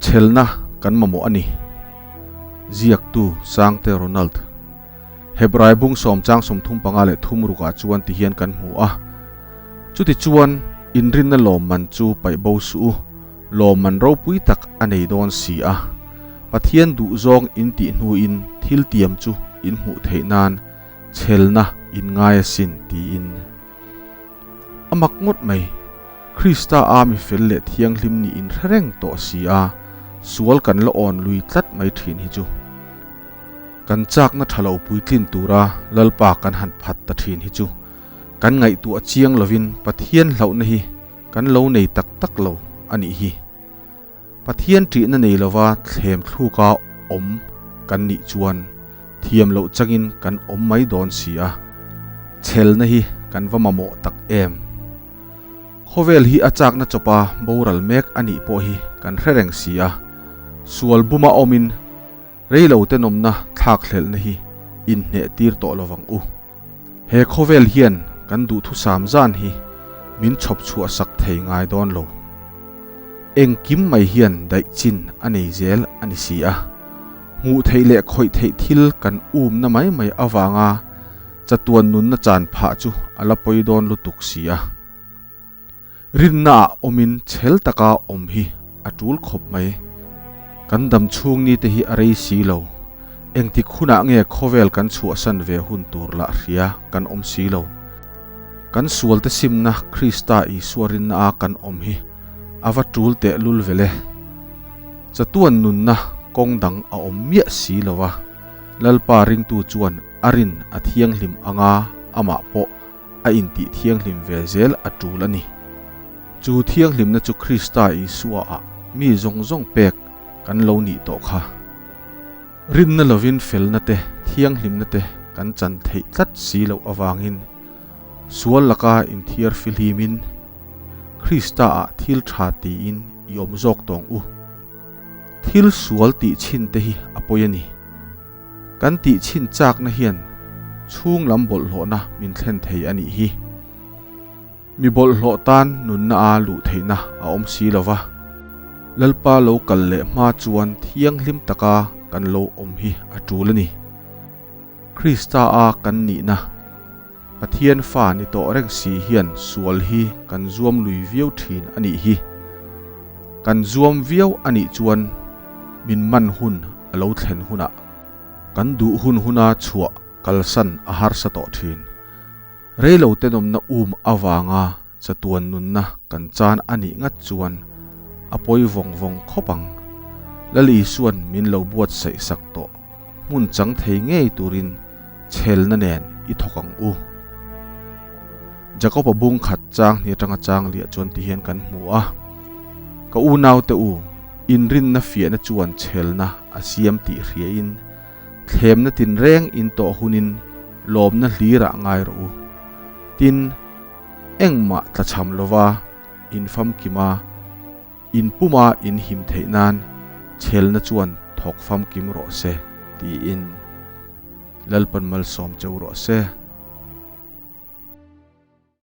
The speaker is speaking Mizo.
Chhelna kan mamawh a ni. Ziaktu Sangte Ronald. Hebrai bung sawm chang 35 leh thum rukah chuan ti hian kan hmu a. Chutichuan, inrinna lawmman chu paih bo suh u, lawmman ropui tak a nei dawn si a. Pathian duhzawng in tih hnuin thil tiam chu in hmuh theih nan chhelna in ngai asin tiin. A mak ngawt mai, Krista a mi fel leh thianghlim nih in hre reng tawh si a, sual kan la awn lui tlat mai thin hi chu. Kan chakna tha lo puitlin tura Lalpa kan han phat ta thin hi chu kan ngaihtuah chiang lovin Pathian hlauhna hi kan lo nei tak tak lo a nih hi. Pathian ṭihna nei lova thlem thluka awm kan nih chuan thiam loh changin kan awm mai dawn si a, chhelna hi kan va mamawh tak em? Khawvel hi a chakna chawpa boral mek a nih pawh hi kan hre reng si a, sual buma awmin reilo tenawmna thlakhlelhna hi inhneh tir tawh lovang u. He khawvel hian kan duhthusam zan hi min chhawp chhuah sak thei ngai dawn lo. Engkim mai hian daih chin a nei zel a ni si a. Hmuh theih leh khawih theih thil kan umna mai mai avanga chatuan nunna chan phah chu a la pawi dawn lutuk si a. Rinnaah awmin chhel taka awm hi a tul khawp mai. Kan dam chhung ni te hi a rei si lo. Engtik hunah nge khawvel kan chhuahsan ve hun tur lah hria kan awm si lo. Kan sualte simna Krista Isua rinna a kan awm hi a va tul teh lul vel e. Chatuan nunna kawng dang a awm miah si lo a, Lalpa ringtu chuan a rin a thianghlim anga amah pawh a intih thianghlim ve zel a tul a ni. Chu thianghlimna chu Krista Isua ah mi zawng zawng pek kan lo nih tawh kha. Rinna lovin felna te, thianghlimna te kan chan theih tlat si loh avangin sual laka inthiar fihlimin Krista ah thil tha tiin i awm zawk tawng u. Thil sual tih chhin te hi a pawi a ni. Kan tih chhin chakna hian chhung lam bawlhhlawhna min thlen thei a nih hi. Mi bawlhhlawh tan nunna a luh theihna a awm si lo va, Lalpa lo kal leh hma chuan thianghlim taka kan lo awm hi a tul a ni. Krista a kan nihna, Pathian fa ni tawh reng si hian sual hi kan zuam lui viau thin a nih hi. Kan zuam viau a nih chuan min man hun a lo thlen hunah kan duh hun huna chhuah kalsan a harsa tawh thin. Reilo tenawmna um avanga chatuan nunna kan chan a nih ngat chuan a pawi vawng vawng khawp ang. Lal Isua'n min lo buatsaih sak tawh hmun chang thei ngei turin chhelna nen i thawk ang u. Jakob-a bung khat chang hni atanga chang liah chuan ti hian kan hmu a, Ka unaute u, inrinna fiahna chuan chhelna a siam tih hriain, thlemna tinreng in tawh hunin lawmna hlirah ngai rawh u. Tin, engmah tlachham lova in famkima in puma in him theih nan chhelna chuan thawk famkim rawh se, tiin Lalpan malsawm cheu rawh se.